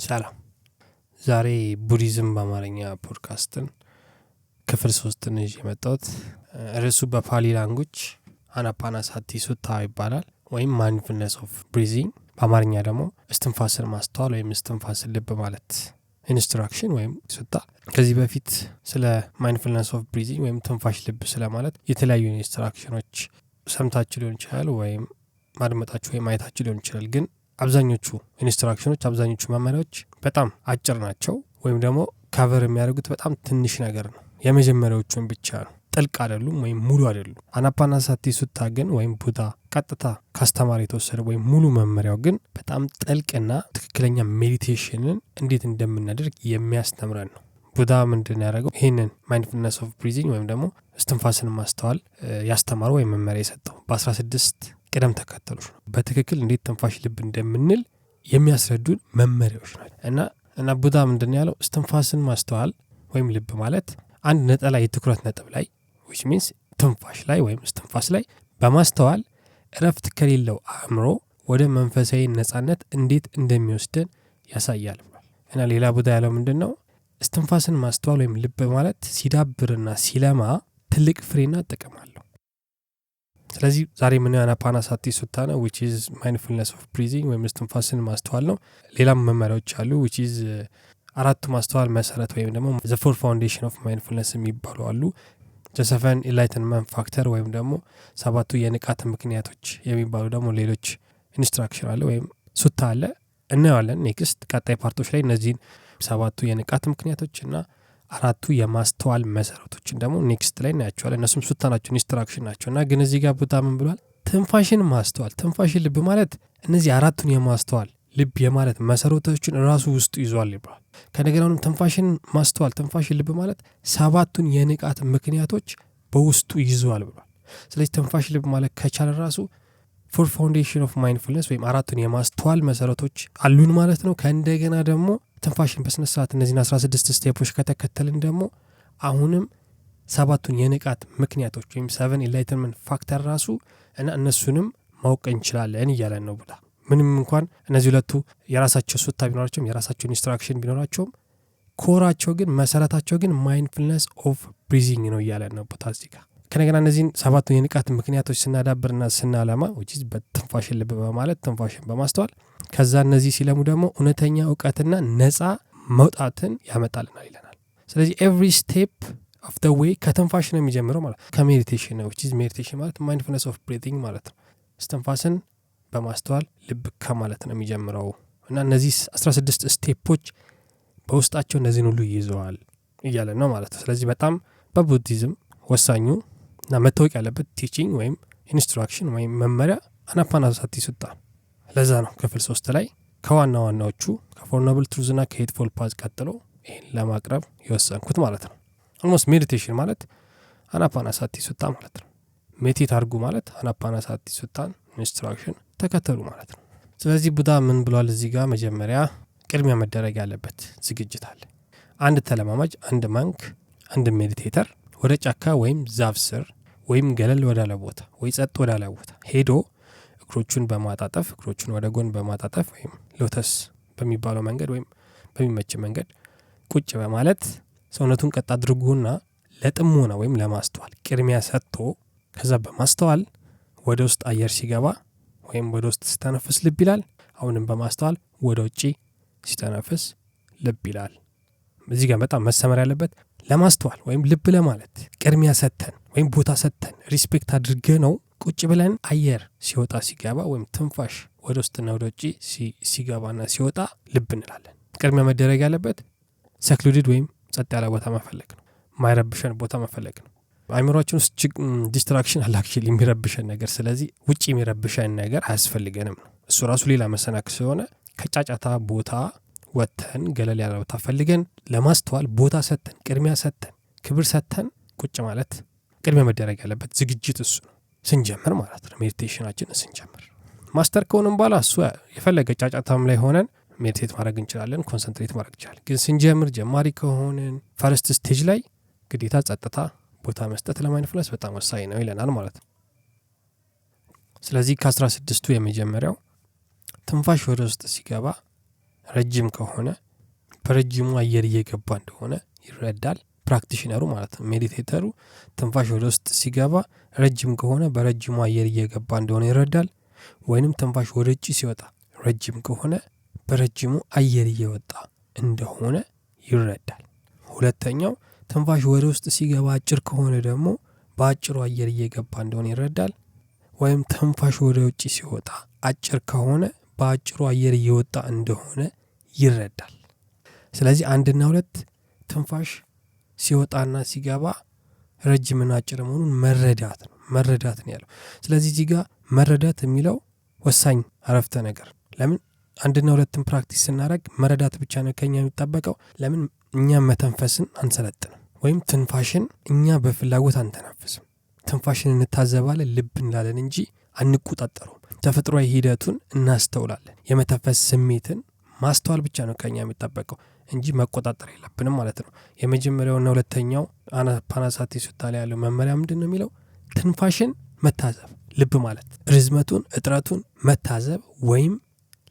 ሰላም፣ ዛሬ ቡዲዝም በአማርኛ ፖድካስትን ክፍል 3ን ይዤ የመጣሁት ርዕሱ በፓሊ language Anapanasati Sutta ይባላል፣ ወይም mindfulness of breathing፣ በአማርኛ ደግሞ እስትንፋስን ማስተዋል ወይም እስትንፋስን ልብ ማለት instruction ወይም sutta። ከዚህ በፊት ስለ mindfulness of breathing ወይም ትንፋሽ ልብ ስለማለት የተለያዩ instruction ኖች ሰምታችሁ ሊሆን ይችላል፣ ወይም ማድመጣችሁ ወይም ማየታችሁ ሊሆን ይችላል። ግን አብዛኞቹ instruction ኖች፣ አብዛኞቹ መመሪያዎች በጣም አጭር ናቸው፣ ወይም ደግሞ cover የሚያደርጉት በጣም ትንሽ ነገር ነው። የመጀመሪያዎቹን ብቻ ነው። ጥልቅ አይደሉም ወይም ሙሉ አይደሉም። Anapanasati Sutta ግን ወይም ቡዳ ቀጥታ ካስተማረ የተወሰደ ወይም ሙሉ መመሪያው ግን በጣም ጥልቅና ትክክለኛ meditation ን እንዴት እንደምናደርግ የሚያስተምረን ነው። ቡዳ ምንድን ያደረገው? ይህንን mindfulness of breathing ወይም ደግሞ እስትንፋስን ማስተዋል ያስተማረው ወይም መመሪያ የሰጠው በ16 ቅደም ተከተሎች ነው። በትክክል እንዴት ትንፋሽ ልብ እንደምንል የሚያስረዱን መመሪያዎች ናቸው። እና ቡዳ ምንድን ያለው? እስትንፋስን ማስተዋል ወይም ልብ ማለት አንድ ነጠላ የትኩረት ነጥብ ላይ፣ which means ትንፋሽ ላይ ወይም እስትንፋስ ላይ በማስተዋል እረፍት ከሌለው አእምሮ ወደ መንፈሳዊ ነጻነት እንዴት እንደሚወስደን ያሳያል ብሏል። እና ሌላ ቡዳ ያለው ምንድን ነው? እስትንፋስን ማስተዋል ወይም ልብ ማለት ሲዳብርና ሲለማ ትልቅ ፍሬና ጥቅም አለው። ስለዚህ ዛሬ የምናየው Anapanasati Sutta ነው፣ which is mindfulness of breathing ወይም እስትንፋስን ማስተዋል ነው። ሌላም መመሪያዎች አሉ፣ which is አራቱ ማስተዋል መሰረት ወይም ደግሞ the four foundation of mindfulness የሚባሉ አሉ። The seven enlightenment factor ወይም ደግሞ ሰባቱ የንቃት ምክንያቶች የሚባሉ ደግሞ ሌሎች instruction አለ ወይም sutta አለ። እናየዋለን next ቀጣይ part ኦች ላይ። እነዚህን ሰባቱ የንቃት ምክንያቶች እና አራቱ የማስተዋል መሰረቶችን ደግሞ next ላይ እናያቸዋለን። እነሱም sutta ናቸው፣ instruction ናቸው። እና ግን እዚህ ጋር ቡዳ ምን ብሏል? ትንፋሽን ማስተዋል፣ ትንፋሽን ልብ ማለት እነዚህ አራቱን የማስተዋል ልብ የማለት መሰረቶችን ራሱ ውስጡ ይዟል ይባላል። ከነገር ትንፋሽን ማስተዋል፣ ትንፋሽን ልብ ማለት ሰባቱን የንቃት ምክንያቶች በውስጡ ይዟል ብሏል። ስለዚህ ትንፋሽ ልብ ማለት ከቻለ ራሱ four foundation of mindfulness ወይም አራቱን የማስተዋል መሰረቶች አሉን ማለት ነው። ከእንደገና ደግሞ ትንፋሽን በስነ ስርዓት እነዚህን 16 step ኦች ከተከተልን ደግሞ አሁንም ሰባቱን የንቃት ምክንያቶች ወይም seven enlightenment factor ራሱ እና እነሱንም ማወቅ እንችላለን እያለን ነው ቡዳ። ምንም እንኳን እነዚህ ሁለቱ የራሳቸው sutta ቢኖራቸውም፣ የራሳቸው instruction ቢኖራቸውም፣ core ኣቸው ግን፣ መሰረታቸው ግን mindfulness of breathing ነው እያለን ነው ቡዳ እዚህ ጋር። ከነገና እነዚህን ሰባቱን የንቃት ምክንያቶች ስናዳብርና ስናለማ፣ በትንፋሽን ልብ በማለት፣ ትንፋሽን በማስተዋል፣ ከዛ እነዚህ ሲለሙ ደግሞ እውነተኛ እውቀትና ነፃ መውጣትን ያመጣልናል ይለናል። ስለዚህ every step of the way ከትንፋሽ ነው የሚጀምረው ማለት ከ meditation ነው። Meditation ማለት mindfulness of breathing ማለት ነው። እስትንፋስን በማስተዋል ልብ ከማለት ነው የሚጀምረው እና እነዚህ 16 step ኦች በውስጣቸው እነዚህን ሁሉ ይይዘዋል እያለን ነው ማለት ነው። ስለዚህ በጣም በቡዲዝም ወሳኙ እና መታወቅ ያለበት teaching ወይም instruction ወይም መመሪያ Anapanasati Sutta። ለዛ ነው ክፍል 3 ላይ ከዋና ዋናዎቹ ከ Four Noble Truths ና ከ Eightfold Path ቀጥሎ ይህን ለማቅረብ የወሰንኩት ማለት ነው። Almost meditation ማለት Anapanasati Sutta ማለት ነው። Meditate አድርጉ ማለት Anapanasati Sutta ን instruction ተከተሉ ማለት ነው። ስለዚህ ቡዳ ምን ብሏል እዚህ ጋር? መጀመሪያ ቅድሚያ መደረግ ያለበት ዝግጅት አለ። አንድ ተለማማጅ፣ አንድ monk፣ አንድ meditator ወደ ጫካ ወይም ዛፍ ስር ወይም ገለል ወዳለ ቦታ ወይ ጸጥ ወዳለ ቦታ ሄዶ እግሮቹን በማጣጠፍ፣ እግሮቹን ወደ ጎን በማጣጠፍ ወይም lotus በሚባለው መንገድ ወይም በሚመች መንገድ ቁጭ በማለት፣ ሰውነቱን ቀጥ አድርጎና ለጥሞና ወይም ለማስተዋል ቅድሚያ ሰጥቶ፣ ከዛ በማስተዋል ወደ ውስጥ አየር ሲገባ ወይም ወደ ውስጥ ሲተነፍስ ልብ ይላል። አሁንም በማስተዋል ወደ ውጭ ሲተነፍስ ልብ ይላል። እዚህ ጋር በጣም መሰመር ያለበት ለማስተዋል ወይም ልብ ለማለት ቅድሚያ ሰጥተን ወይም ቦታ ሰጥተን respect አድርገን ነው ቁጭ ብለን አየር ሲወጣ ሲገባ ወይም ትንፋሽ ወደ ውስጥና ወደ ውጭ ሲገባና ሲወጣ ልብ እንላለን። ቅድሚያ መደረግ ያለበት secluded ወይም ጸጥ ያለ ቦታ መፈለግ ነው። ማይረብሸን ቦታ መፈለግ ነው። አይምሯችን ውስጥ distraction አለ actually፣ የሚረብሸን ነገር። ስለዚህ ውጭ የሚረብሸን ነገር አያስፈልገንም ነው። እሱ ራሱ ሌላ መሰናክል ስለሆነ ከጫጫታ ቦታ ወጥተን ገለል ያለ ቦታ ፈልገን ለማስተዋል ቦታ ሰጥተን፣ ቅድሚያ ሰጥተን፣ ክብር ሰጥተን ቁጭ ማለት ቅድሚያ መደረግ ያለበት ዝግጅት እሱ ነው። ስንጀምር ማለት ነው፣ meditation ኣችንን ስንጀምር። Master ከሆንም በኋላ እሱ የፈለገ ጫጫታም ላይ ሆነን meditate ማድረግ እንችላለን፣ concentrate ማድረግ እንችላለን። ግን ስንጀምር፣ ጀማሪ ከሆንን first stage ላይ ግዴታ ጸጥታ ቦታ መስጠት ለ mindfulness በጣም ወሳኝ ነው ይለናል ማለት ነው። ስለዚህ ከ16ቱ የመጀመሪያው ትንፋሽ ወደ ውስጥ ሲገባ ረጅም ከሆነ በረጅሙ አየር እየገባ እንደሆነ ይረዳል። practitioner ኡ ማለት ነው፣ meditator ኡ ትንፋሽ ወደ ውስጥ ሲገባ ረጅም ከሆነ በረጅሙ አየር እየገባ እንደሆነ ይረዳል። ወይንም ትንፋሽ ወደ ውጭ ሲወጣ ረጅም ከሆነ በረጅሙ አየር እየወጣ እንደሆነ ይረዳል። ሁለተኛው ትንፋሽ ወደ ውስጥ ሲገባ አጭር ከሆነ ደግሞ በአጭሩ አየር እየገባ እንደሆነ ይረዳል። ወይም ትንፋሽ ወደ ውጭ ሲወጣ አጭር ከሆነ በአጭሩ አየር እየወጣ እንደሆነ ይረዳል። ስለዚህ 1ና 2 ትንፋሽ ሲወጣና ሲገባ ረጅምና አጭር መሆኑን መረዳት ነው፣ መረዳት ነው ያለው። ስለዚህ እዚህ ጋር መረዳት የሚለው ወሳኝ አረፍተ ነገር። ለምን 1ና 2ን practice ስናደርግ መረዳት ብቻ ነው ከኛ የሚጠበቀው። ለምን እኛ መተንፈስን አንሰለጥንም፣ ወይም ትንፋሽን እኛ በፍላጎት አንተነፍስም። ትንፋሽን እንታዘባለን፣ ልብ እንላለን እንጂ አንቆጣጠረውም። ተፈጥሯዊ ሂደቱን እናስተውላለን። የመተንፈስ ስሜትን ማስተዋል ብቻ ነው ከኛ የሚጠበቀው እንጂ መቆጣጠር የለብንም ማለት ነው። የመጀመሪያውና ሁለተኛው አናፓናሳቲ ሱታ ላይ ያለው መመሪያ ምንድነው የሚለው? ትንፋሽን መታዘብ፣ ልብ ማለት፣ ርዝመቱን እጥረቱን መታዘብ ወይም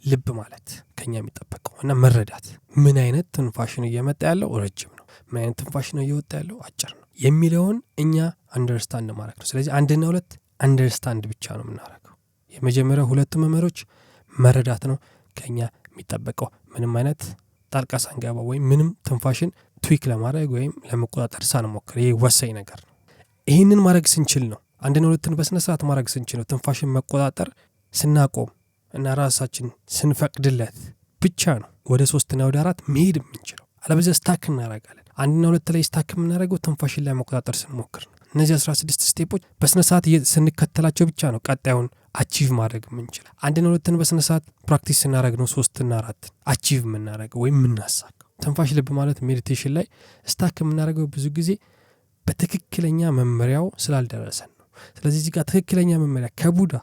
ልብ ማለት ከኛ የሚጠበቀው እና መረዳት። ምን አይነት ትንፋሽ ነው እየመጣ ያለው? ረጅም ነው። ምን አይነት ትንፋሽ ነው እየወጣ ያለው? አጭር ነው የሚለውን እኛ understand ማድረግ ነው። ስለዚህ 1ና 2 understand ብቻ ነው የምናደርገው። የመጀመሪያው ሁለቱ መመሪያዎች መረዳት ነው ከኛ የሚጠበቀው፣ ምንም አይነት ጣልቃ ሳንገባ ወይም ምንም ትንፋሽን tweak ለማድረግ ወይም ለመቆጣጠር ሳንሞክር። ይሄ ወሳኝ ነገር ነው። ይሄንን ማድረግ ስንችል ነው፣ 1ና 2ን በስነ ስርዓት ማድረግ ስንችል ነው፣ ትንፋሽን መቆጣጠር ስናቆም እና ራሳችን ስንፈቅድለት ብቻ ነው ወደ 3ና ወደ 4 መሄድ የምንችለው። አለበለዚያ stuck እናደርጋለን። 1ና 2 ላይ stuck የምናደርገው ትንፋሽን ላይ መቆጣጠር ስንሞክር ነው። እነዚህ 16 step ኦች በስነ ስርዓት ስንከተላቸው ብቻ ነው ቀጣዩን achieve ማድረግ የምንችለው። 1ና 2ን በስነ ስርዓት practice ስናደርግ ነው 3ና 4 achieve የምናደርገው ወይም የምናሳካው። ትንፋሽ ልብ ማለት meditation ላይ stuck የምናደርገው ብዙ ጊዜ በትክክለኛ መመሪያው ስላልደረሰን ነው። ስለዚህ እዚህ ጋር ትክክለኛ መመሪያ ከቡዳ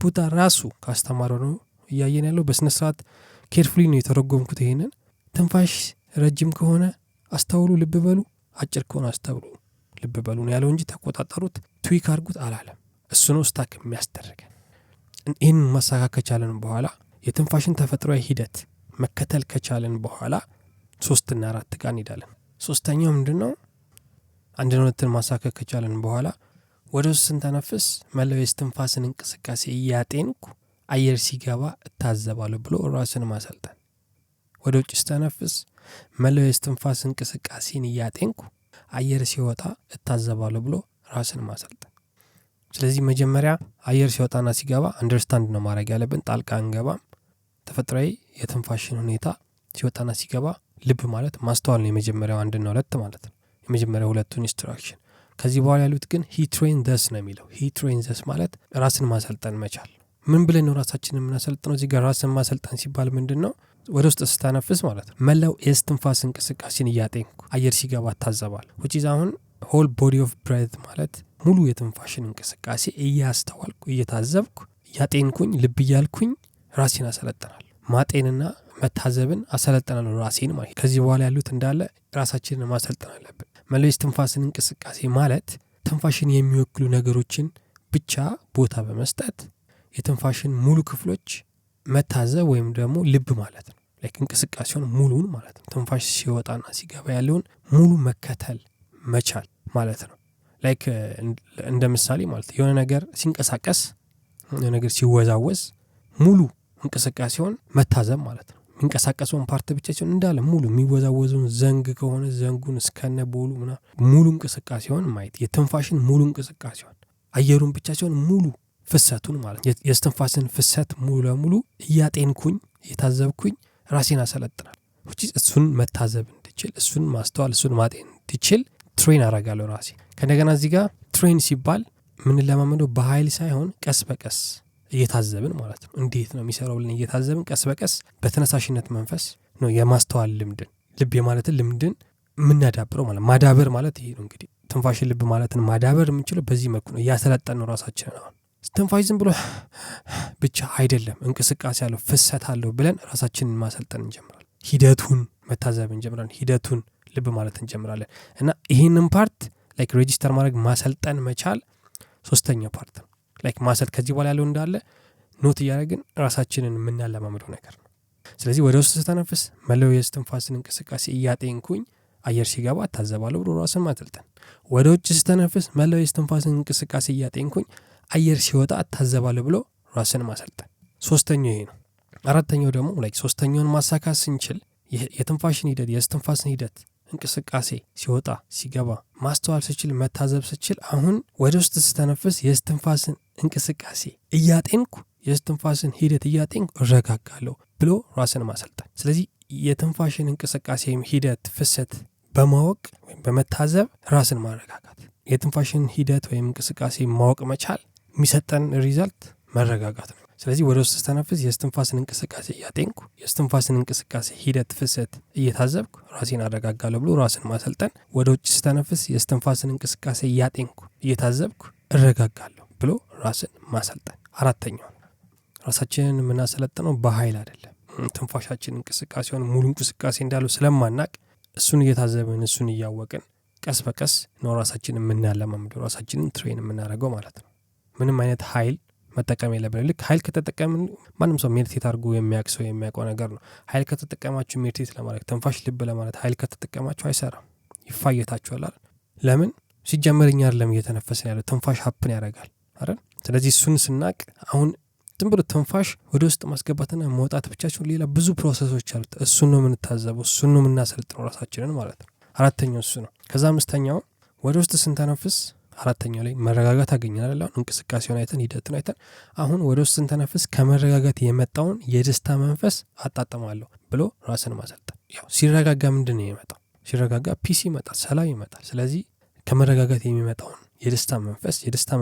ቡዳ ራሱ ካስተማረው ነው እያየን ያለው። በስነ ስርዓት carefully ነው የተረጎምኩት ይሄንን። ትንፋሽ ረጅም ከሆነ አስተውሉ፣ ልብ በሉ፣ አጭር ከሆነ አስተውሉ፣ ልብ በሉ ነው ያለው እንጂ ተቆጣጠሩት፣ tweak አድርጉት አላለም። እሱ ነው stuck የሚያስደርገን። ይህን ማሳካት ከቻለን በኋላ የትንፋሽን ተፈጥሯዊ ሂደት መከተል ከቻለን በኋላ 3ና 4 ጋር እንሄዳለን። ሶስተኛው ምንድነው? 1ና 2ን ማሳካት ከቻለን በኋላ ወደ ውስጥ ስንተነፍስ መላው የእስትንፋስን እንቅስቃሴ እያጤንኩ አየር ሲገባ እታዘባለሁ ብሎ ራስን ማሰልጠን። ወደ ውጭ ስተነፍስ መላው የእስትንፋስ እንቅስቃሴን እያጤንኩ አየር ሲወጣ እታዘባለሁ ብሎ ራስን ማሰልጠን። ስለዚህ መጀመሪያ አየር ሲወጣና ሲገባ understand ነው ማድረግ ያለብን፣ ጣልቃ አንገባም። ተፈጥሯዊ የትንፋሽን ሁኔታ ሲወጣና ሲገባ ልብ ማለት ማስተዋል ነው የመጀመሪያው 1ና 2 ማለት ነው። የመጀመሪያው ሁለቱን instruction። ከዚህ በኋላ ያሉት ግን he train thus ነው የሚለው። he train thus ማለት ራስን ማሰልጠን መቻል። ምን ብለን ነው ራሳችንን የምናሰልጥነው? እዚህ ጋር ራስን ማሰልጠን ሲባል ምንድነው? ወደ ውስጥ ስታነፍስ ማለት ነው መላው የእስትንፋስ እንቅስቃሴን እያጤንኩ አየር ሲገባ እታዘባለሁ። which is አሁን whole body of breath ማለት ሙሉ የትንፋሽን እንቅስቃሴ እያስተዋልኩ እየታዘብኩ እያጤንኩኝ ልብ እያልኩኝ ራሴን አሰለጥናለሁ። ማጤንና መታዘብን አሰለጥናለሁ ራሴን ማለት ነው። ከዚህ በኋላ ያሉት እንዳለ ራሳችንን ማሰልጠን አለብን። መላው የእስትንፋስን እንቅስቃሴ ማለት ትንፋሽን የሚወክሉ ነገሮችን ብቻ ቦታ በመስጠት የትንፋሽን ሙሉ ክፍሎች መታዘብ ወይም ደግሞ ልብ ማለት ነው። እንቅስቃሴውን ሙሉን ማለት ነው። ትንፋሽ ሲወጣና ሲገባ ያለውን ሙሉ መከተል መቻል ማለት ነው። እንደ ምሳሌ ማለት የሆነ ነገር ሲንቀሳቀስ የሆነ ነገር ሲወዛወዝ ሙሉ እንቅስቃሴውን መታዘብ ማለት ነው። የሚንቀሳቀሰውን part ብቻ ሲሆን እንዳለ ሙሉ የሚወዛወዘውን ዘንግ ከሆነ ዘንጉን እስከነ ball ኡ ምናምን ሙሉ እንቅስቃሴውን ማየት፣ የትንፋሽን ሙሉ እንቅስቃሴውን፣ አየሩን ብቻ ሲሆን ሙሉ ፍሰቱን ማለት ነው። የእስትንፋስን ፍሰት ሙሉ ለሙሉ እያጤንኩኝ እየታዘብኩኝ ራሴን አሰለጥናለሁ። which is እሱን መታዘብ እንድችል፣ እሱን ማስተዋል፣ እሱን ማጤን እንድችል train አደርጋለሁ ራሴ። ከእንደገና እዚህ ጋር train ሲባል የምንለማመደው በኃይል ሳይሆን ቀስ በቀስ እየታዘብን ማለት ነው። እንዴት ነው የሚሰራው ብለን እየታዘብን ቀስ በቀስ በተነሳሽነት መንፈስ ነው የማስተዋል ልምድን ልብ የማለትን ልምድን የምናዳብረው ማለት ነው። ማዳበር ማለት ይሄ ነው እንግዲህ። ትንፋሽን ልብ ማለትን ማዳበር የምንችለው በዚህ መልኩ ነው። እያሰለጠን ነው ራሳችንን። አሁን ትንፋሽ ዝም ብሎ ብቻ አይደለም፣ እንቅስቃሴ አለው፣ ፍሰት አለው ብለን ራሳችንን ማሰልጠን እንጀምራለን። ሂደቱን መታዘብ እንጀምራለን። ሂደቱን ልብ ማለት እንጀምራለን። እና ይሄንን part register ማድረግ ማሰልጠን መቻል ሶስተኛው part ነው። ማሰል ከዚህ በኋላ ያለው እንዳለ note እያደረግን ራሳችንን የምናለማምደው ነገር ነው። ስለዚህ ወደ ውስጥ ስተነፍስ መላው የእስትንፋስን እንቅስቃሴ እያጤንኩኝ አየር ሲገባ እታዘባለሁ ብሎ ራስን ማሰልጠን። ወደ ውጭ ስተነፍስ መላው የእስትንፋስን እንቅስቃሴ እያጤንኩኝ አየር ሲወጣ እታዘባለሁ ብሎ ራስን ማሰልጠን። ሶስተኛው ይሄ ነው። አራተኛው ደግሞ ሶስተኛውን ማሳካት ስንችል የትንፋሽን ሂደት የእስትንፋስን ሂደት እንቅስቃሴ ሲወጣ ሲገባ ማስተዋል ስችል መታዘብ ስችል አሁን ወደ ውስጥ ስተነፍስ የእስትንፋስን እንቅስቃሴ እያጤንኩ የእስትንፋስን ሂደት እያጤንኩ እረጋጋለሁ ብሎ ራስን ማሰልጠን። ስለዚህ የትንፋሽን እንቅስቃሴ ሂደት ፍሰት በማወቅ ወይም በመታዘብ ራስን ማረጋጋት። የትንፋሽን ሂደት ወይም እንቅስቃሴ ማወቅ መቻል የሚሰጠን result መረጋጋት ነው። ስለዚህ ወደ ውስጥ ስተነፍስ የእስትንፋስን እንቅስቃሴ እያጤንኩ የእስትንፋስን እንቅስቃሴ ሂደት ፍሰት እየታዘብኩ ራሴን አረጋጋለሁ ብሎ ራስን ማሰልጠን። ወደ ውጭ ስተነፍስ የእስትንፋስን እንቅስቃሴ እያጤንኩ እየታዘብኩ እረጋጋለሁ ብሎ ራስን ማሰልጠን። አራተኛው ራሳችንን የምናሰለጥነው በኃይል አይደለም። ትንፋሻችን እንቅስቃሴውን ሙሉ እንቅስቃሴ እንዳለው ስለማናቅ እሱን እየታዘብን እሱን እያወቅን ቀስ በቀስ ነው ራሳችንን የምናለማምደው፣ ራሳችንን train የምናደርገው ማለት ነው። ምንም አይነት ኃይል መጠቀም የለብንም። ልክ ኃይል ከተጠቀምን ማንም ሰው meditate አድርጎ የሚያውቅ ሰው የሚያውቀው ነገር ነው። ኃይል ከተጠቀማችሁ meditate ለማድረግ ትንፋሽ ልብ ለማለት ኃይል ከተጠቀማችሁ አይሰራም፣ ይፋየታችኋል አይደል? ለምን ሲጀመር እኛ አይደለም እየተነፈስን ያለው ትንፋሽ happen ያደርጋል አይደል? ስለዚህ እሱን ስናቅ አሁን ዝም ብሎ ትንፋሽ ወደ ውስጥ ማስገባትና መውጣት ብቻ ሲሆን ሌላ ብዙ process ኦች አሉት። እሱን ነው የምንታዘበው፣ እሱን ነው የምናሰልጥነው ራሳችንን ማለት ነው። አራተኛው እሱ ነው። ከዛ አምስተኛው ወደ ውስጥ ስንተነፍስ አራተኛው ላይ መረጋጋት አገኘን አይደል? አሁን እንቅስቃሴውን አይተን ሂደቱን አይተን አሁን ወደ ውስጥ ስንተነፍስ ከመረጋጋት የመጣውን የደስታ መንፈስ አጣጥማለሁ ብሎ ራስን ማሰልጠን። ያው ሲረጋጋ ምንድን ነው የሚመጣው? ሲረጋጋ peace ይመጣል፣ ሰላም ይመጣል። ስለዚህ ከመረጋጋት የሚመጣውን የደስታ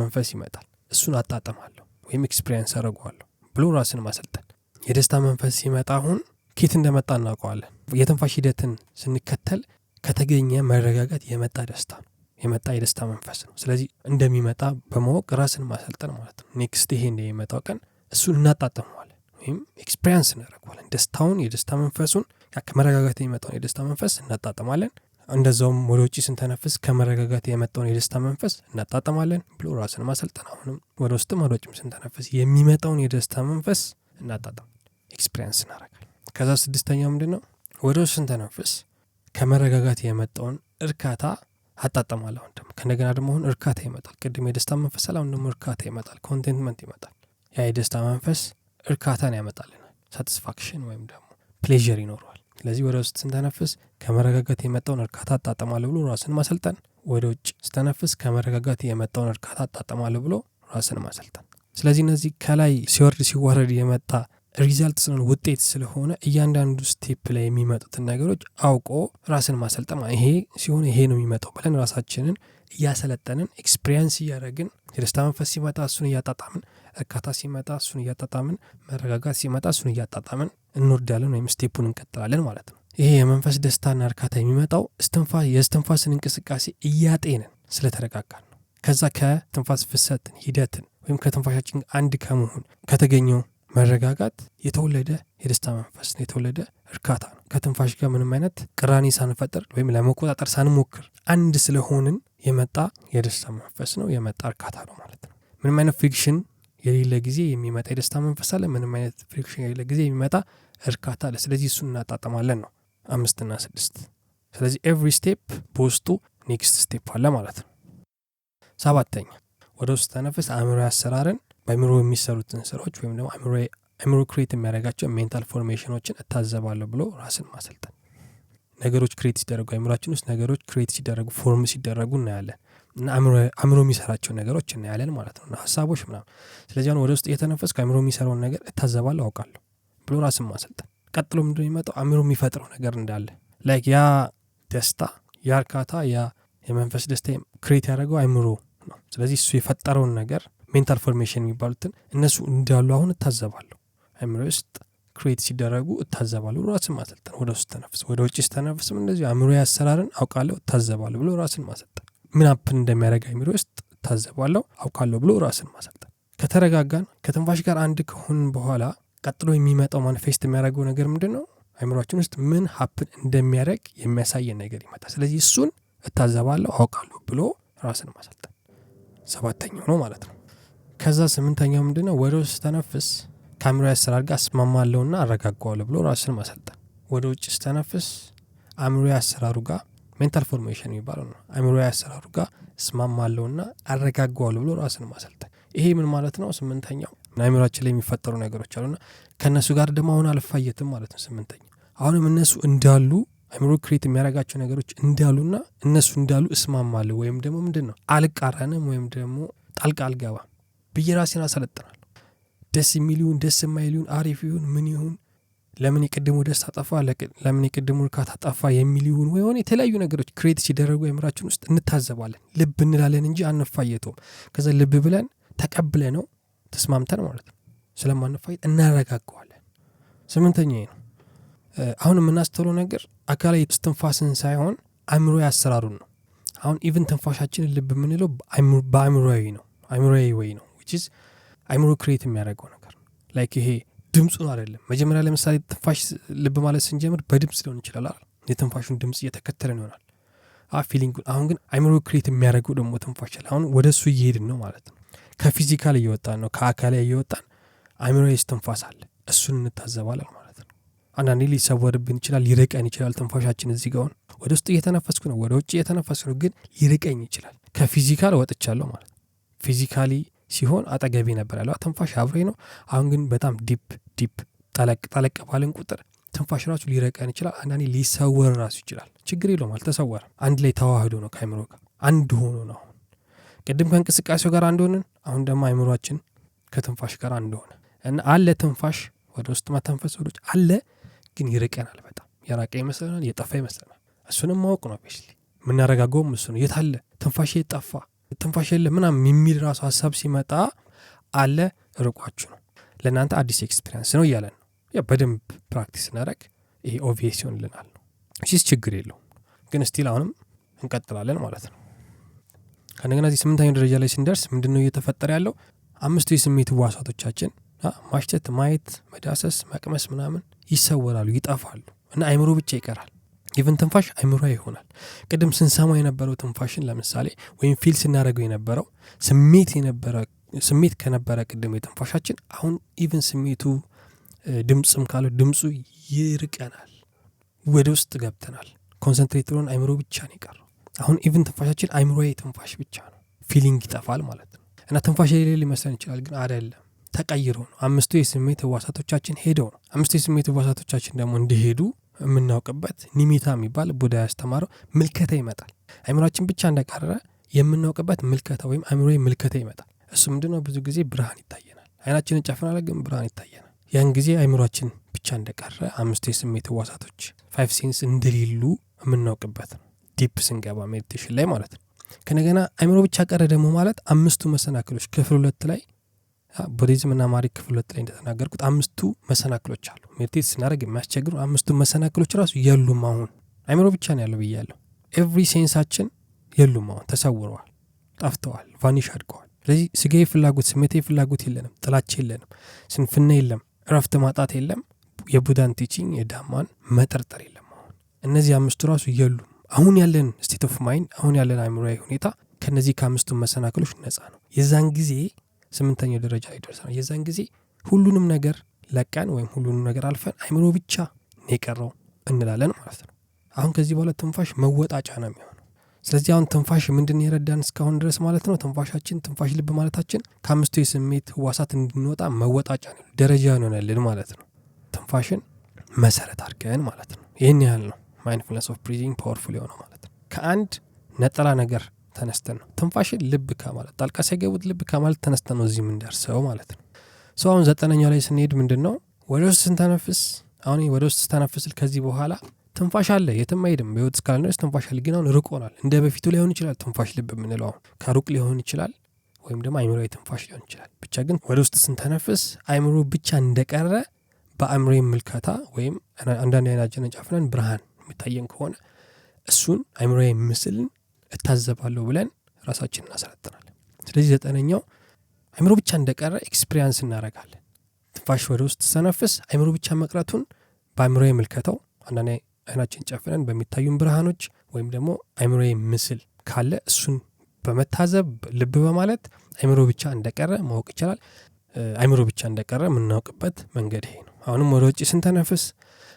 መንፈስ ይመጣል። እሱን አጣጥማለሁ ወይም experience አደርገዋለሁ ብሎ ራስን ማሰልጠን። የደስታ መንፈስ ሲመጣ አሁን ከየት እንደመጣ እናውቀዋለን። የትንፋሽ ሂደትን ስንከተል ከተገኘ መረጋጋት የመጣ ደስታ ነው፣ የመጣ የደስታ መንፈስ ነው። ስለዚህ እንደሚመጣ በማወቅ ራስን ማሰልጠን ማለት ነው። next ይሄ እንደሚመጣው ቀን እሱን እናጣጥመዋለን ወይም experience እናደርገዋለን። ደስታውን፣ የደስታ መንፈሱን፣ ከመረጋጋት የሚመጣውን የደስታ መንፈስ እናጣጥማለን። እንደዛውም ወደ ውጪ ስንተነፍስ ከመረጋጋት የመጣውን የደስታ መንፈስ እናጣጥማለን ብሎ ራስን ማሰልጠን። አሁንም ወደ ውስጥም ወደ ውጭም ስንተነፍስ የሚመጣውን የደስታ መንፈስ እናጣጥማለን፣ experience እናደርጋለን። ከዛ ስድስተኛው ምንድነው? ወደ ውስጥ ስንተነፍስ ከመረጋጋት የመጣውን እርካታ አጣጥማለሁ። አሁን ደግሞ ከእንደገና ደግሞ አሁን እርካታ ይመጣል። ቅድም የደስታ መንፈስ አለ፣ አሁን ደግሞ እርካታ ይመጣል፣ contentment ይመጣል። ያ የደስታ መንፈስ እርካታን ያመጣልናል፣ satisfaction ወይም ደግሞ pleasure ይኖረዋል። ስለዚህ ወደ ውስጥ ስንተነፍስ ከመረጋጋት የመጣውን እርካታ አጣጥማለሁ ብሎ ራስን ማሰልጠን፣ ወደ ውጭ ስተነፍስ ከመረጋጋት የመጣውን እርካታ አጣጥማለሁ ብሎ ራስን ማሰልጠን። ስለዚህ እነዚህ ከላይ ሲወርድ ሲዋረድ የመጣ result ስለሆነ ውጤት ስለሆነ እያንዳንዱ step ላይ የሚመጡትን ነገሮች አውቆ ራስን ማሰልጠን፣ ይሄ ሲሆን ይሄ ነው የሚመጣው ብለን ራሳችንን እያሰለጠንን experience እያደረግን የደስታ መንፈስ ሲመጣ እሱን እያጣጣምን፣ እርካታ ሲመጣ እሱን እያጣጣምን፣ መረጋጋት ሲመጣ እሱን እያጣጣምን እንወርዳለን ወይም step ኡን እንቀጥላለን ማለት ነው። ይሄ የመንፈስ ደስታና እርካታ የሚመጣው የእስትንፋስን እንቅስቃሴ እያጤንን ስለተረጋጋን ነው። ከዛ ከትንፋስ ፍሰትን ሂደትን ወይም ከትንፋሻችን አንድ ከመሆን ከተገኘው መረጋጋት የተወለደ የደስታ መንፈስ ነው፣ የተወለደ እርካታ ነው። ከትንፋሽ ጋር ምንም አይነት ቅራኔ ሳንፈጥር ወይም ለመቆጣጠር ሳንሞክር አንድ ስለሆንን የመጣ የደስታ መንፈስ ነው፣ የመጣ እርካታ ነው ማለት ነው። ምንም አይነት friction የሌለ ጊዜ የሚመጣ የደስታ መንፈስ አለ፣ ምንም አይነት friction የሌለ ጊዜ የሚመጣ እርካታ አለ። ስለዚህ እሱን እናጣጥማለን ነው 5 እና 6። ስለዚህ every step በውስጡ next step አለ ማለት ነው። ሰባተኛ ወደ ውስጥ ተነፍስ አእምሮ አሰራርን በአእምሮ የሚሰሩትን ስራዎች ወይም ደግሞ አእምሮ create የሚያደርጋቸው mental formation ኦችን እታዘባለሁ ብሎ ራስን ማሰልጠን። ነገሮች create ሲደረጉ አእምሮአችን ውስጥ ነገሮች create ሲደረጉ form ሲደረጉ እናያለን እና አእምሮ የሚሰራቸው ነገሮች እናያለን ማለት ነው፣ እና ሀሳቦች ምናምን። ስለዚህ አሁን ወደ ውስጥ እየተነፈስኩ አእምሮ የሚሰራውን ነገር እታዘባለሁ አውቃለሁ ብሎ ራስን ማሰልጠን። ቀጥሎ ምንድነው የሚመጣው? አእምሮ የሚፈጥረው ነገር እንዳለ ያ ደስታ ያ እርካታ ያ የመንፈስ ደስታ create ያደረገው አእምሮ ነው። ስለዚህ እሱ የፈጠረውን ነገር mental formation የሚባሉትን እነሱ እንዳሉ አሁን እታዘባለሁ፣ አእምሮ ውስጥ create ሲደረጉ እታዘባለሁ ብሎ ራስን ማሰልጠን። ወደ ውስጥ ተነፍስ፣ ወደ ውጭ ስተነፍስም እንደዚሁ አእምሮ ያሰራርን አውቃለሁ እታዘባለሁ ብሎ ራስን ማሰልጠን። ምን happen እንደሚያደርግ አእምሮ ውስጥ እታዘባለሁ አውቃለሁ ብሎ ራስን ማሰልጠን። ከተረጋጋን ከትንፋሽ ጋር አንድ ከሆንን በኋላ ቀጥሎ የሚመጣው manifest የሚያደርገው ነገር ምንድነው? አእምሮአችን ውስጥ ምን happen እንደሚያደርግ የሚያሳየን ነገር ይመጣል። ስለዚህ እሱን እታዘባለሁ አውቃለሁ ብሎ ራስን ማሰልጠን ሰባተኛው ነው ማለት ነው። ከዛ ስምንተኛው ምንድነው? ወደ ውስጥ ተነፍስ ከአእምሮዬ አሰራር ጋር እስማማለሁና አረጋጋዋለሁ ብሎ ራስን ማሰልጠን። ወደ ውጭ ስተነፍስ አእምሮዬ አሰራሩ ጋር mental formation የሚባለው ነው። አእምሮዬ አሰራሩ ጋር እስማማለሁና አረጋጋዋለሁ ብሎ ራስን ማሰልጠን። ይሄ ምን ማለት ነው? ስምንተኛው አእምሮአችን ላይ የሚፈጠሩ ነገሮች አሉና ከነሱ ጋር ደግሞ አሁን አልፋየትም ማለት ነው። ስምንተኛው አሁንም እነሱ እንዳሉ አእምሮ create የሚያደርጋቸው ነገሮች እንዳሉና እነሱ እንዳሉ እስማማለሁ ወይም ደግሞ ምንድነው አልቃረንም ወይም ደግሞ ጣልቃ አልገባም ብዬ ራሴን አሰለጥናለሁ። ደስ የሚል ይሁን ደስ የማይል ይሁን አሪፍ ይሁን ምን ይሁን ለምን የቅድሙ ደስታ ጠፋ፣ ለምን የቅድሙ እርካታ ጠፋ የሚል ይሁን ወይ ሆነ የተለያዩ ነገሮች create ሲደረጉ አእምሯችን ውስጥ እንታዘባለን፣ ልብ እንላለን እንጂ አንፋየተውም። ከዛ ልብ ብለን ተቀብለነው ተስማምተን ማለት ነው ስለማንፋየት እናረጋጋዋለን። ስምንተኛ ይሄ ነው። አሁን የምናስተውለው ነገር አካላዊ እስትንፋስን ሳይሆን አእምሮዊ አሰራሩን ነው። አሁን even ትንፋሻችንን ልብ የምንለው በአእምሮዊ ነው፣ አእምሮዊ ወይ ነው which is አእምሮ create የሚያደርገው ነገር ነው። ይሄ ድምጹን አይደለም። መጀመሪያ ለምሳሌ ትንፋሽ ልብ ማለት ስንጀምር በድምጽ ሊሆን ይችላል አይደል? የትንፋሹን ድምጽ እየተከተልን ይሆናል። feeling ኡን። አሁን ግን አእምሮ create የሚያደርገው ደግሞ ትንፋሽ አለ። አሁን ወደሱ እየሄድን ነው ማለት ነው። ከ physical እየወጣን ነው፣ ከአካላዊ እየወጣን አእምሮዊ እስትንፋስ አለ፣ እሱን እንታዘባለን ማለት ነው። አንዳንዴ ሊሰወርብን ይችላል፣ ሊርቀን ይችላል። ትንፋሻችን እዚህ ጋር አሁን ወደ ውስጥ እየተነፈስኩ ነው፣ ወደ ውጭ እየተነፈስኩ ነው፣ ግን ሊርቀኝ ይችላል። ከ physical ወጥቻለሁ ማለት ነው። physically ሲሆን አጠገቤ ነበር ያለው ትንፋሽ አብሮኝ ነው። አሁን ግን በጣም deep deep ጠለቅ ጠለቅ ባልን ቁጥር ትንፋሽ ራሱ ሊርቀን ይችላል። አንዳንዴ ሊሰወር ራሱ ይችላል። ችግር የለውም፣ አልተሰወረም። አንድ ላይ ተዋህዶ ነው ከአእምሮ ጋር አንድ ሆኖ ነው። አሁን ቅድም ከእንቅስቃሴው ጋር አንድ ሆነን፣ አሁን ደግሞ አእምሮአችን ከትንፋሽ ጋር አንድ ሆነ እና አለ ትንፋሽ ወደ ውስጥ መተንፈስ ወደ ውጭ አለ፣ ግን ይርቀናል። በጣም የራቀ ይመስለናል፣ የጠፋ ይመስለናል። እሱንም ማወቅ ነው obviously የምናረጋጋውም እሱ ነው። የት አለ ትንፋሽ የጠፋ ትንፋሽ የለ ምናምን የሚል ራሱ ሀሳብ ሲመጣ አለ ርቋችሁ ነው፣ ለእናንተ አዲስ experience ነው እያለን ነው። ያ በደንብ practice ስናደርግ ይሄ obvious ይሆንልናል ነው። እሺ ችግር የለውም፣ ግን still አሁንም እንቀጥላለን ማለት ነው። ከእንደገና እዚህ ስምንተኛው ደረጃ ላይ ስንደርስ ምንድነው እየተፈጠረ ያለው? አምስቱ የስሜት ህዋሳቶቻችን ማሽተት፣ ማየት፣ መዳሰስ፣ መቅመስ ምናምን ይሰወራሉ፣ ይጠፋሉ እና አእምሮ ብቻ ይቀራል። even ትንፋሽ አእምሮ ይሆናል። ቅድም ስንሰማው የነበረው ትንፋሽን ለምሳሌ ወይም feel ስናደርገው የነበረው ስሜት ከነበረ ቅድም የትንፋሻችን አሁን even ስሜቱ ድምጽም ካለው ድምጹ ይርቀናል፣ ወደ ውስጥ ገብተናል። concentrate ሆነን አእምሮ ብቻ ነው የቀረው። አሁን even ትንፋሻችን አእምሮዬ ትንፋሽ ብቻ ነው፣ feeling ይጠፋል ማለት ነው። እና ትንፋሽ የሌለ ሊመስለን ይችላል፣ ግን አይደለም፣ ተቀይሮ ነው። አምስቱ የስሜት ህዋሳቶቻችን ሄደው ነው። አምስቱ የስሜት ህዋሳቶቻችን ደግሞ እንዲሄዱ የምናውቅበት ኒሚታ የሚባል ቡዳ ያስተማረው ምልከታ ይመጣል። አእምሮአችን ብቻ እንደቀረ የምናውቅበት ምልከታ ወይም አእምሮዬ ምልከታ ይመጣል። እሱ ምንድነው? ብዙ ጊዜ ብርሃን ይታየናል። አይናችንን ጨፍናል፣ ግን ብርሃን ይታየናል። ያን ጊዜ አእምሮአችን ብቻ እንደቀረ አምስቱ የስሜት ህዋሳቶች five sense እንደሌሉ የምናውቅበት ነው። deep ስንገባ meditation ላይ ማለት ነው። ከነገና አእምሮ ብቻ ቀረ ደግሞ ማለት አምስቱ መሰናክሎች ክፍል 2 ላይ ቡዲዝም እና ማሪ ክፍል 2 ላይ እንደተናገርኩት አምስቱ መሰናክሎች አሉ። meditate ስናደርግ የሚያስቸግሩ አምስቱ መሰናክሎች ራሱ የሉም። አሁን አእምሮ ብቻ ነው ያለው ብያለሁ። every sense ኣችን የሉም፣ አሁን ተሰውረዋል፣ ጠፍተዋል፣ vanish አድርገዋል። ስለዚህ ስጋዊ ፍላጎት፣ ስሜታዊ ፍላጎት የለንም፣ ጥላቻ የለንም፣ ስንፍና የለም፣ እረፍት ማጣት የለም፣ የቡዳን teaching የዳማን መጠርጠር የለም። አሁን እነዚህ አምስቱ ራሱ የሉም። አሁን ያለን state of mind፣ አሁን ያለን አእምሮአዊ ሁኔታ ከነዚህ ከአምስቱ መሰናክሎች ነፃ ነው። የዛን ጊዜ ስምንተኛው ደረጃ ላይ ደርሰናል። የዛን ጊዜ ሁሉንም ነገር ለቀን ወይም ሁሉንም ነገር አልፈን አእምሮ ብቻ ነው የቀረው እንላለን ማለት ነው። አሁን ከዚህ በኋላ ትንፋሽ መወጣጫ ነው የሚሆነው። ስለዚህ አሁን ትንፋሽ ምንድነው የረዳን እስካሁን ድረስ ማለት ነው? ትንፋሻችን ትንፋሽ ልብ ማለታችን ከአምስቱ የስሜት ህዋሳት እንድንወጣ መወጣጫ ነው፣ ደረጃ ይሆናልን ማለት ነው። ትንፋሽን መሰረት አድርገን ማለት ነው። ይሄን ያህል ነው mindfulness of breathing powerful የሆነው ማለት ነው። ከአንድ ነጠላ ነገር ተነስተን ነው ትንፋሽን ልብ ከማለት ጣልቃ ሳይገቡት ልብ ከማለት ተነስተን ነው እዚህ የምንደርሰው ማለት ነው። አሁን ዘጠነኛው ላይ ስንሄድ ምንድነው ወደ ውስጥ ስንተነፍስ፣ አሁን ወደ ውስጥ ስተነፍስ ከዚህ በኋላ ትንፋሽ አለ፣ የትም አይሄድም። በህይወት እስካለን ድረስ ትንፋሽ አለ፣ ግን አሁን ርቆናል። እንደ በፊቱ ላይሆን ይችላል ትንፋሽ ልብ የምንለው አሁን ከሩቅ ሊሆን ይችላል፣ ወይም ደግሞ አእምሮአዊ ትንፋሽ ሊሆን ይችላል። ብቻ ግን ወደ ውስጥ ስንተነፍስ አእምሮ ብቻ እንደቀረ በአእምሮአዊ ምልከታ ወይም አንዳንድ አይናችንን ጨፍነን ብርሃን የሚታየን ከሆነ እሱን አእምሮአዊ ምስልን እታዘባለሁ ብለን ራሳችንን እናሰለጥናለን። ስለዚህ ዘጠነኛው አእምሮ ብቻ እንደቀረ experience እናደርጋለን። ትንፋሽ ወደ ውስጥ ስንተነፍስ አእምሮ ብቻ መቅረቱን በአእምሮአዊ ምልከታው አንዳንዴ አይናችን ጨፍነን በሚታዩን ብርሃኖች ወይም ደግሞ አእምሮአዊ ምስል ካለ እሱን በመታዘብ ልብ በማለት አእምሮ ብቻ እንደቀረ ማወቅ ይቻላል። አይምሮ ብቻ እንደቀረ የምናውቅበት መንገድ ይሄ ነው። አሁንም ወደ ውጭ ስንተነፍስ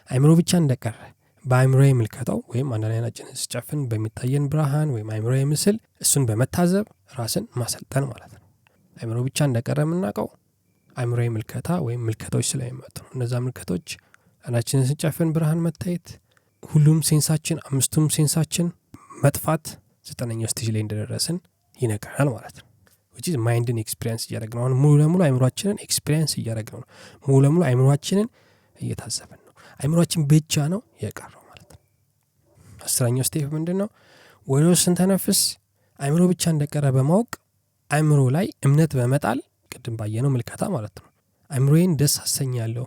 አይምሮ ብቻ እንደቀረ በአይምሮዬ ምልከታው ወይም አንዳንድ አይናችንን ስጨፍን በሚታየን ብርሃን ወይም አይምሮዬ ምስል እሱን በመታዘብ ራስን ማሰልጠን ማለት ነው። አይምሮ ብቻ እንደቀረ የምናውቀው አይምሮዬ ምልከታ ወይም ምልከታዎች ስለሚመጡ ነው። እነዛ ምልከታዎች አይናችንን ስንጨፍን ብርሃን መታየት፣ ሁሉም sense ኣችን አምስቱም sense ኣችን መጥፋት 9ኛው stage ላይ እንደደረስን ይነግረናል ማለት ነው። which is mind ን experience እያደረግን ነው። አሁን ሙሉ ለሙሉ አይምሮአችንን experience እያደረግን ነው። ሙሉ ለሙሉ አይምሮአችንን እየታዘብን ነው። አይምሮአችን ብቻ ነው የቀረው ማለት ነው። 10ኛው step ምንድነው? ወደ ውስጥ ስንተነፍስ አይምሮ ብቻ እንደቀረ በማወቅ አይምሮ ላይ እምነት በመጣል ቅድም ባየነው ምልከታ ማለት ነው። አይምሮዬን ደስ አሰኛለሁ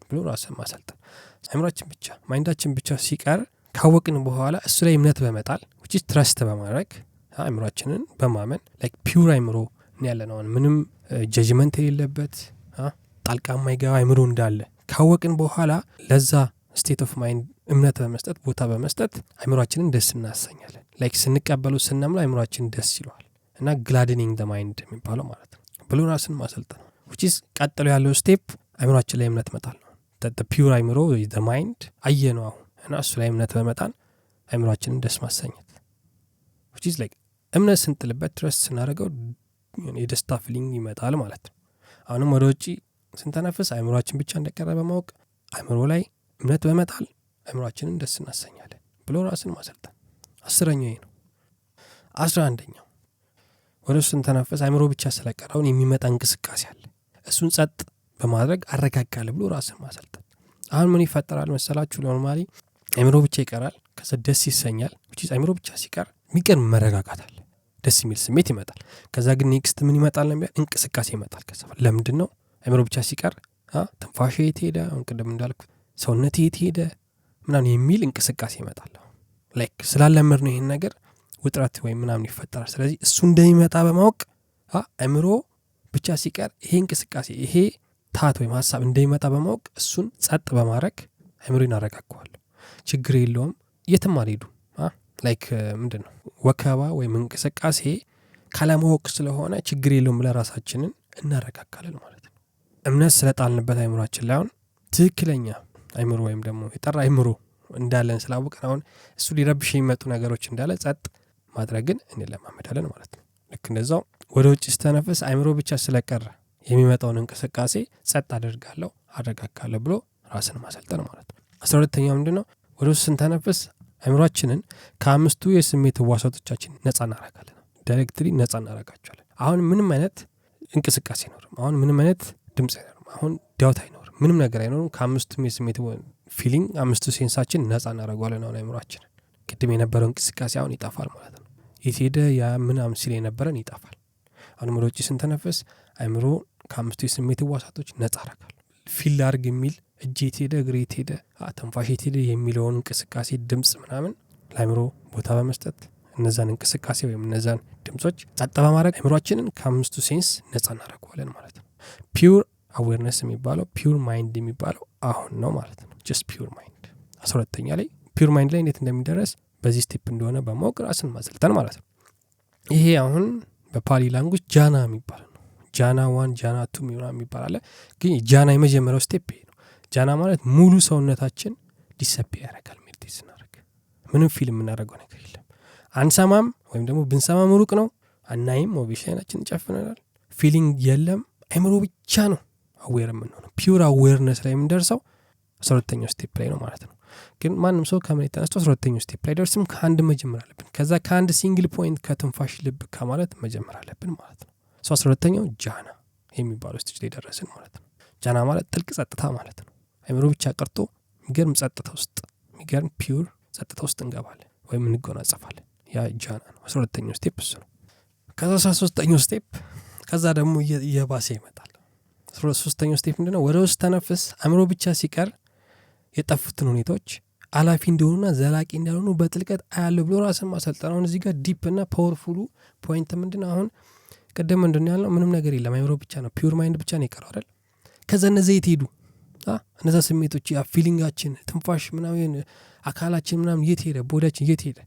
ብሎ ራስን ማሰልጠን። አይምሮአችን ብቻ mind ኣችን ብቻ ሲቀር ካወቅን በኋላ እሱ ላይ እምነት በመጣል which is trust በማድረግ አይምሮአችንን በማመን like pure አይምሮ ነው ያለነው። አሁን ምንም judgment የሌለበት ጣልቃ የማይገባ አይምሮ እንዳለ ካወቅን በኋላ ለዛ state of mind እምነት በመስጠት ቦታ በመስጠት አይምሮአችንን ደስ እናሰኛለን። like ስንቀበለው ስናምነው አይምሮአችን ደስ ይለዋል እና gladdening the mind የሚባለው ማለት ነው ብሎ ራስን ማሰልጠን ነው። which is ቀጥሎ ያለው step አይምሮአችን ላይ እምነት መጣል ነው። the pure አይምሮ the mind አየነው አሁን እና እሱ ላይ እምነት በመጣል አይምሮአችንን ደስ ማሰኘት which is like እምነት ስንጥልበት trust ስናደርገው የደስታ feeling ይመጣል ማለት ነው። አሁንም ወደ ውጪ ስንተነፍስ አይምሮአችን ብቻ እንደቀረ በማወቅ አይምሮ ላይ እምነት በመጣል አይምሮአችንን ደስ እናሰኛለን ብሎ ራስን ማሰልጠን። 10ኛው ይሄ ነው። 11ኛው ወደ ውስጥ ስንተነፍስ አይምሮ ብቻ ስለቀረውን የሚመጣ እንቅስቃሴ አለ። እሱን ጸጥ በማድረግ አረጋጋለሁ ብሎ ራስን ማሰልጠን። አሁን ምን ይፈጠራል መሰላችሁ? normally አይምሮ ብቻ ይቀራል። ከዛ ደስ ይሰኛል። which is አይምሮ ብቻ ሲቀር የሚቀር መረጋጋት አለ፣ ደስ የሚል ስሜት ይመጣል። ከዛ ግን next ምን ይመጣል ነው የሚለው? እንቅስቃሴ ይመጣል። ከዛ ለምንድን ነው አይምሮ ብቻ ሲቀር ትንፋሽ የት ሄደ፣ አሁን ቅድም እንዳልኩት ሰውነት የት ሄደ ምናምን የሚል እንቅስቃሴ ይመጣል። like ስላለመድ ነው ይሄን ነገር ውጥረት ወይም ምናምን ይፈጠራል። ስለዚህ እሱ እንደሚመጣ በማወቅ አይምሮ ብቻ ሲቀር ይሄ እንቅስቃሴ ይሄ thought ወይም ሀሳብ እንደሚመጣ በማወቅ እሱን ጸጥ በማድረግ አይምሮን አረጋጋዋለሁ። ችግር የለውም፣ የትም አልሄዱም። like ምንድነው ወከባ ወይም እንቅስቃሴ ካለማወቅ ስለሆነ ችግር የለውም ብለን ራሳችንን እናረጋጋለን ማለት ነው። እምነት ስለጣልንበት አይምሮአችን ላይ አሁን ትክክለኛ አይምሮ ወይም ደግሞ የጠራ አይምሮ እንዳለን ስላወቅን አሁን እሱ ሊረብሽ የሚመጡ ነገሮች እንዳለ ጸጥ ማድረግን እንለማመዳለን ማለት ነው። ልክ እንደዛው ወደ ውጭ ስተነፍስ አይምሮ ብቻ ስለቀረ የሚመጣውን እንቅስቃሴ ጸጥ አደርጋለሁ፣ አረጋጋለሁ ብሎ ራስን ማሰልጠን ማለት ነው። 12ኛው ምንድነው? ወደ ውስጥ ስንተነፍስ አይምሮአችንን ከአምስቱ የስሜት ህዋሳቶቻችን ነፃ እናደርጋለን። directly ነፃ እናደርጋቸዋለን። አሁን ምንም አይነት እንቅስቃሴ አይኖርም። አሁን ምንም አይነት ድምጽ አይኖርም። አሁን ዳውት አይኖርም። ምንም ነገር አይኖርም። ከአምስቱም የስሜት feeling አምስቱ sense ኣችን ነፃ እናደርገዋለን። አሁን አይምሮአችንን ቅድም የነበረው እንቅስቃሴ አሁን ይጠፋል ማለት ነው። የት ሄደ ያ ምናምን ሲል የነበረን ይጠፋል። አሁን ወደ ውጭ ስንተነፍስ አይምሮ ከአምስቱ የስሜት ህዋሳቶች ነፃ አደርጋለሁ። feel ላድርግ የሚል እጄ የት ሄደ፣ እግሬ የት ሄደ፣ ትንፋሽ የት ሄደ የሚለውን እንቅስቃሴ ድምጽ ምናምን ለአይምሮ ቦታ በመስጠት እነዛን እንቅስቃሴ ወይም እነዛን ድምጾች ጸጥ በማድረግ አይምሮአችንን ከአምስቱ sense ነፃ እናደርገዋለን ማለት ነው። pure awareness የሚባለው pure mind የሚባለው አሁን ነው ማለት ነው። just pure mind። 12ኛ ላይ pure mind ላይ እንዴት እንደሚደረስ በዚህ step እንደሆነ በማወቅ ራስን ማሰልጠን ማለት ነው። ይሄ አሁን በፓሊ language jhana የሚባለው ነው። jhana 1 jhana 2 የሚባል አለ። ግን jhana የመጀመሪያው step ይሄ ነው። jhana ማለት ሙሉ ሰውነታችን disappear ያደርጋል። meditate ስናደርግ ምንም feel የምናደርገው ነገር የለም። አንሰማም፣ ወይም ደግሞ ብንሰማም ሩቅ ነው፣ አናይም፣ obviously አይናችንን ጨፍነናል። feeling የለም። አይምሮ ብቻ ነው aware የምንሆነው። pure awareness ላይ የምንደርሰው 12ኛው step ላይ ነው ማለት ነው። ግን ማንም ሰው ከመሬት ተነስቶ 12ኛው step ላይ ደርስም ከአንድ መጀመር አለብን። ከዛ ከአንድ single point ከትንፋሽ ልብ ከማለት መጀመር አለብን ማለት ነው። 12ኛው jhana የሚባለው stage ላይ ደረስን ማለት ነው። jhana ማለት ጥልቅ ጸጥታ ማለት ነው። አይምሮ ብቻ ቀርቶ የሚገርም ጸጥታ ውስጥ የሚገርም pure ጸጥታ ውስጥ እንገባለን ወይም እንጎናጸፋለን። ያ jhana ነው። 12ኛው step እሱ ነው። ከዛ 13ኛው step ከዛ ደግሞ እየባሰ ይመጣል። 13ኛው step ምንድነው? ወደ ውስጥ ተነፍስ አእምሮ ብቻ ሲቀር የጠፉትን ሁኔታዎች አላፊ እንደሆኑና ዘላቂ እንዳልሆኑ በጥልቀት አያለሁ ብሎ ራስን ማሰልጠን። አሁን እዚህ ጋር deep እና powerful ኡ point ምንድነው? አሁን ቅድም ምንድነው ያልነው? ምንም ነገር የለም አእምሮ ብቻ ነው፣ pure mind ብቻ ነው የቀረው አይደል? ከዛ እነዛ የት ሄዱ? እነዛ ስሜቶች፣ ያ feeling ኣችን፣ ትንፋሽ ምናምን፣ አካላችን ምናምን የት ሄደ? body ያችን የት ሄደ?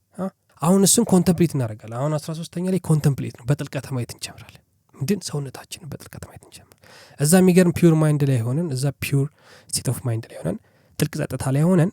አሁን እሱን contemplate እናደርጋለን። አሁን 13ኛ ላይ contemplate ነው፣ በጥልቀት ማየት እንጀምራለን። ምንድን ሰውነታችንን በጥልቀት ማየት እንጀምራለን። እዛ የሚገርም pure mind ላይ ሆነን፣ እዛ pure state of mind ላይ ሆነን፣ ጥልቅ ጸጥታ ላይ ሆነን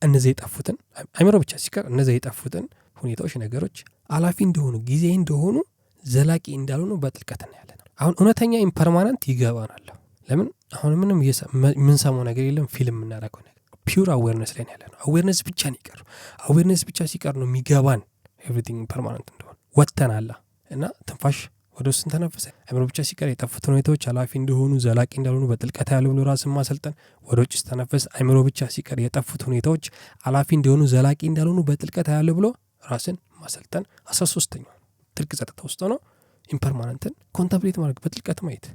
እነዚያ የጠፉትን፣ አይምሮ ብቻ ሲቀር እነዚያ የጠፉትን ሁኔታዎች፣ ነገሮች አላፊ እንደሆኑ፣ ጊዜ እንደሆኑ፣ ዘላቂ እንዳልሆኑ በጥልቀት እናያለን። አሁን እውነተኛ impermanent ይገባናል። ለምን? አሁን ምንም የምንሰማው ነገር የለም፣ feel የምናደርገው ነገር pure awareness ላይ ያለ ነው። Awareness ብቻ ነው የቀረው። Awareness ብቻ ሲቀር ነው የሚገባን everything impermanent እንደሆነ። ወጥተናላ እና ትንፋሽ ወደ ውስጥ ስንተነፍስ አእምሮ ብቻ ሲቀር የጠፉትን ሁኔታዎች አላፊ እንደሆኑ፣ ዘላቂ እንዳልሆኑ በጥልቀት ያለው ብሎ ራስን ማሰልጠን። ወደ ውጭ ስተነፍስ አእምሮ ብቻ ሲቀር የጠፉት ሁኔታዎች አላፊ እንደሆኑ፣ ዘላቂ እንዳልሆኑ በጥልቀት ያለው ብሎ ራስን ማሰልጠን። 13ኛው ጥልቅ ጸጥታ ውስጥ ሆኖ impermanent ን contemplate ማድረግ፣ በጥልቀት ማየት።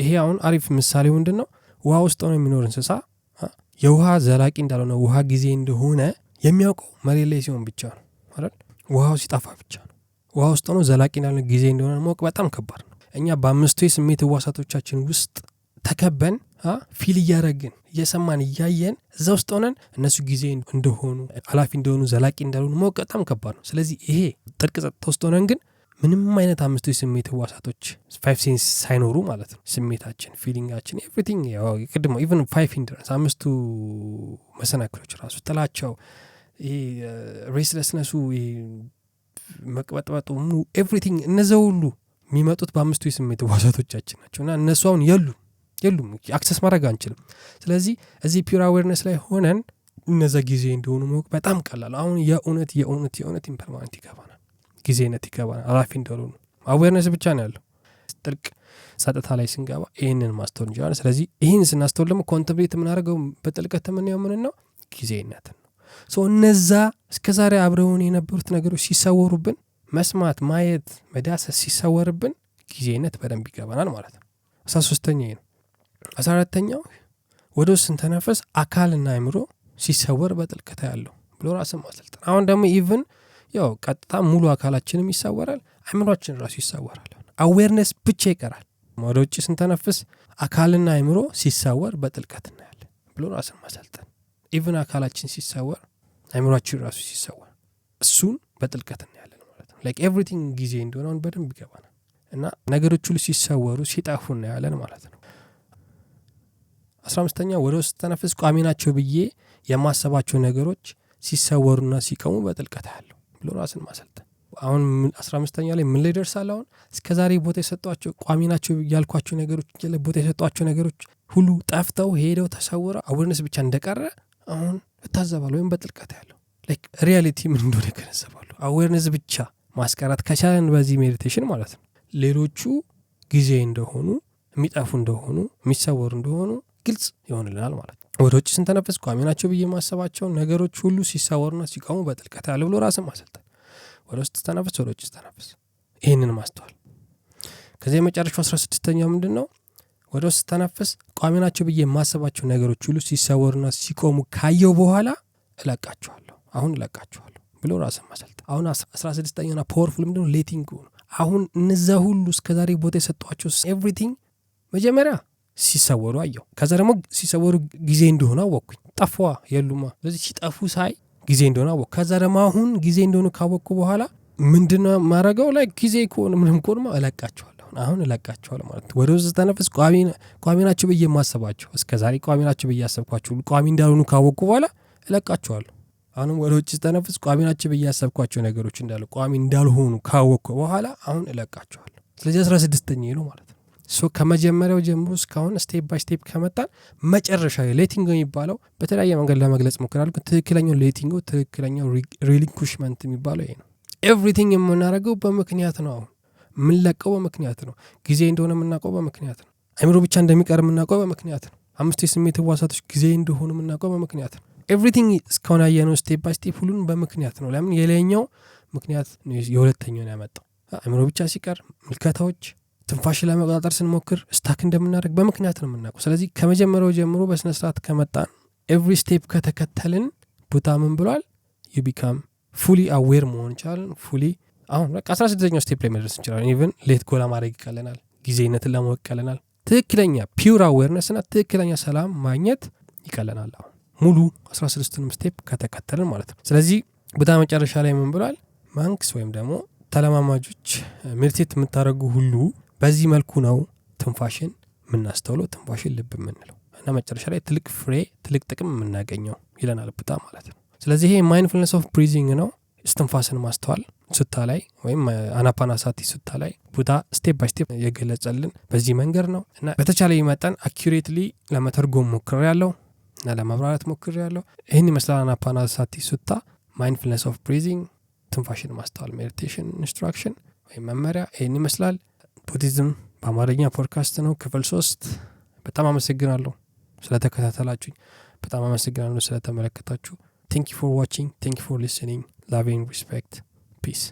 ይሄ አሁን አሪፍ ምሳሌው ምንድን ነው? ውሃ ውስጥ ሆኖ የሚኖር እንስሳ የውሃ ዘላቂ እንዳልሆነ፣ ውሃ ጊዜ እንደሆነ የሚያውቀው መሬት ላይ ሲሆን ብቻ ነው አይደል? ውሃው ሲጠፋ ብቻ ነው። ውሃ ውስጥ ሆኖ ዘላቂ እንዳልሆነ፣ ጊዜ እንደሆነ ማወቅ በጣም ከባድ ነው። እኛ በአምስቱ የስሜት ህዋሳቶቻችን ውስጥ ተከበን feel እያረግን፣ እየሰማን፣ እያየን እዛ ውስጥ ሆነን እነሱ ጊዜ እንደሆኑ፣ አላፊ እንደሆኑ፣ ዘላቂ እንዳልሆኑ ማወቅ በጣም ከባድ ነው። ስለዚህ ይሄ ጥልቅ ጸጥታ ውስጥ ሆነን ግን ምንም አይነት አምስቱ የስሜት ህዋሳቶች፣ five sense ሳይኖሩ ማለት ነው፣ ስሜታችን፣ feeling ኣችን፣ everything፣ ቅድሞ even five hindrance፣ አምስቱ መሰናክሎች ራሱ፣ ጥላቻው፣ ይሄ restlessness ኡ፣ መቅበጥበጡ፣ ምኑ፣ everything፣ እነዚ ሁሉ የሚመጡት በአምስቱ የስሜት ህዋሳቶቻችን ናቸው እና እነሱ አሁን የሉም፣ access ማድረግ አንችልም። ስለዚህ እዚህ pure awareness ላይ ሆነን እነዛ ጊዜ እንደሆኑ ማወቅ በጣም ቀላል። አሁን የእውነት የእውነት የእውነት impermanent ይገባናል፣ ጊዜነት ይገባናል፣ አላፊ እንዳልሆኑ። Awareness ብቻ ነው ያለው። ጥልቅ ጸጥታ ላይ ስንገባ ይህንን ማስተዋል እንችላለን። ስለዚህ ይህን ስናስተውል ደግሞ contemplate የምናደርገው፣ በጥልቀት የምናየው ምን ነው? ጊዜነትን ነው። So እነዛ እስከ ዛሬ አብረውን የነበሩት ነገሮች ሲሰወሩብን፣ መስማት፣ ማየት፣ መዳሰስ ሲሰወርብን ጊዜነት በደንብ ይገባናል ማለት ነው። 13ኛ ነው። 14ተኛው ወደ ውስጥ ስንተነፈስ አካልና አእምሮ ሲሰወር በጥልቀት ያለው ብሎ ራስን ማሰልጠን። አሁን ደግሞ even ያው ቀጥታ ሙሉ አካላችንም ይሰወራል፣ አእምሯችን ራሱ ይሰወራል። Awareness ብቻ ይቀራል። ወደ ውጭ ስንተነፍስ አካልና አእምሮ ሲሰወር በጥልቀት እናያለን ብሎ ራስን ማሰልጠን። Even አካላችን ሲሰወር፣ አእምሯችን ራሱ ሲሰወር እሱን በጥልቀት እናያለን ማለት ነው። Like everything ጊዜ እንደሆነ አሁን በደንብ ይገባናል እና ነገሮች ሁሉ ሲሰወሩ፣ ሲጠፉ እናያለን ማለት ነው። 15ኛ ወደ ውስጥ ስተነፍስ ቋሚ ናቸው ብዬ የማሰባቸው ነገሮች ሲሰወሩና ሲቆሙ በጥልቀት አያለሁ ብሎ ራስን ማሰልጠን። አሁን 15ኛ ላይ ምን ላይ ደርሳል? አሁን እስከ ዛሬ ቦታ የሰጧቸው፣ ቋሚ ናቸው ያልኳቸው ነገሮች፣ ቦታ የሰጧቸው ነገሮች ሁሉ ጠፍተው ሄደው ተሰውረው awareness ብቻ እንደቀረ አሁን እታዘባለሁ ወይም በጥልቀት ያለው like reality ምን እንደሆነ እገነዘባለሁ። Awareness ብቻ ማስቀረት ከቻለን በዚህ meditation ማለት ነው፣ ሌሎቹ ጊዜ እንደሆኑ፣ የሚጠፉ እንደሆኑ፣ የሚሰወሩ እንደሆኑ ግልጽ ይሆንልናል ማለት ነው። ወደ ውጭ ስንተነፍስ ቋሚ ናቸው ብዬ ማሰባቸው ነገሮች ሁሉ ሲሰወሩና ሲቆሙ በጥልቀት ያለ ብሎ ራስን ማሰልጠን። ወደ ውስጥ ስተነፍስ፣ ወደ ውጭ ስተነፍስ ይህንን ማስተዋል። ከዚያ የመጨረሻው 16ኛው ምንድን ነው? ወደ ውስጥ ስተነፍስ ቋሚ ናቸው ብዬ የማሰባቸው ነገሮች ሁሉ ሲሰወሩና ሲቆሙ ካየው በኋላ እለቃቸዋለሁ፣ አሁን እለቃቸዋለሁ ብሎ ራስን ማሰልጠን። አሁን 16ኛና powerful ምንድን ነው? Letting go ነው። አሁን እነዛ ሁሉ እስከዛሬ ቦታ የሰጧቸው everything መጀመሪያ ሲሰወሩ አየሁ። ከዛ ደግሞ ሲሰወሩ ጊዜ እንደሆነ አወቅኩኝ። ጠፏ፣ የሉማ። ስለዚህ ሲጠፉ ሳይ ጊዜ እንደሆነ አወቅኩ። ከዛ ደግሞ አሁን ጊዜ እንደሆኑ ካወቅኩ በኋላ ምንድነው ማድረገው? Like ጊዜ ከሆነ፣ ምንም ከሆንማ እለቃቸዋለሁ። አሁን እለቃቸዋለሁ ማለት ነው። ወደ ውስጥ ስተነፍስ ቋሚ ናቸው ብዬ የማሰባቸው፣ እስከ ዛሬ ቋሚ ናቸው ብዬ ያሰብኳቸው ቋሚ እንዳልሆኑ ካወቅኩ በኋላ እለቃቸዋለሁ። አሁንም ወደ ውጭ ስተነፍስ ቋሚ ናቸው ብዬ ያሰብኳቸው ነገሮች እንዳሉ ቋሚ እንዳልሆኑ ካወቅኩ በኋላ አሁን እለቃቸዋለሁ። ስለዚህ 16ኛ ነው ማለት ነው። So ከመጀመሪያው ጀምሮ እስካሁን step by step ከመጣን መጨረሻ letting go የሚባለው በተለያየ መንገድ ለመግለጽ ሞክራለሁ። ግን ትክክለኛው letting go፣ ትክክለኛው relinquishment የሚባለው ይሄ ነው። Everything የምናደርገው በምክንያት ነው። አሁን የምንለቀው በምክንያት ነው። ጊዜ እንደሆነ የምናውቀው በምክንያት ነው። አይምሮ ብቻ እንደሚቀር የምናውቀው በምክንያት ነው። አምስቱ የስሜት ህዋሳቶች ጊዜ እንደሆኑ የምናውቀው በምክንያት ነው። Everything እስካሁን ያየነው step by step ሁሉን በምክንያት ነው። ለምን? የላይኛው ምክንያት የሁለተኛውን ያመጣው። አእምሮ ብቻ ሲቀር፣ ምልከታዎች፣ ትንፋሽ ለመቆጣጠር ስንሞክር stuck እንደምናደርግ በምክንያት ነው የምናውቀው። ስለዚህ ከመጀመሪያው ጀምሮ በስነ ስርዓት ከመጣን፣ every step ከተከተልን ቡዳ ምን ብሏል? You become fully aware መሆን እንችላለን። Fully አሁን በቃ 16ኛው step ላይ መድረስ እንችላለን። Even let go ለማድረግ ይቀለናል። ጊዜነትን ለማወቅ ይቀለናል። ትክክለኛ pure awareness ና ትክክለኛ ሰላም ማግኘት ይቀለናል። አሁን ሙሉ 16ቱንም step ከተከተልን ማለት ነው። ስለዚህ ቡዳ መጨረሻ ላይ ምን ብሏል? Monks ወይም ደግሞ ተለማማጆች፣ meditate የምታደርጉ ሁሉ በዚህ መልኩ ነው ትንፋሽን የምናስተውለው፣ ትንፋሽን ልብ የምንለው እና መጨረሻ ላይ ትልቅ ፍሬ፣ ትልቅ ጥቅም የምናገኘው ይለናል ቡዳ ማለት ነው። ስለዚህ ይሄ mindfulness of breathing ነው፣ እስትንፋስን ማስተዋል ሱታ ላይ ወይም አናፓናሳቲ ሱታ ላይ ቡዳ step by step የገለጸልን በዚህ መንገድ ነው። እና በተቻለ መጠን accurately ለመተርጎም ሞክሬያለሁ እና ለማብራራት ሞክሬያለሁ። ይህን ይመስላል አናፓናሳቲ ሱታ፣ mindfulness of breathing፣ ትንፋሽን ማስተዋል meditation instruction ወይም መመሪያ ይህን ይመስላል። ቡዲዝም በአማርኛ ፖድካስት ነው፣ ክፍል 3። በጣም አመሰግናለሁ ስለተከታተላችሁኝ፣ በጣም አመሰግናለሁ ስለተመለከታችሁ። Thank you for watching, thank you for listening. Love and respect. Peace.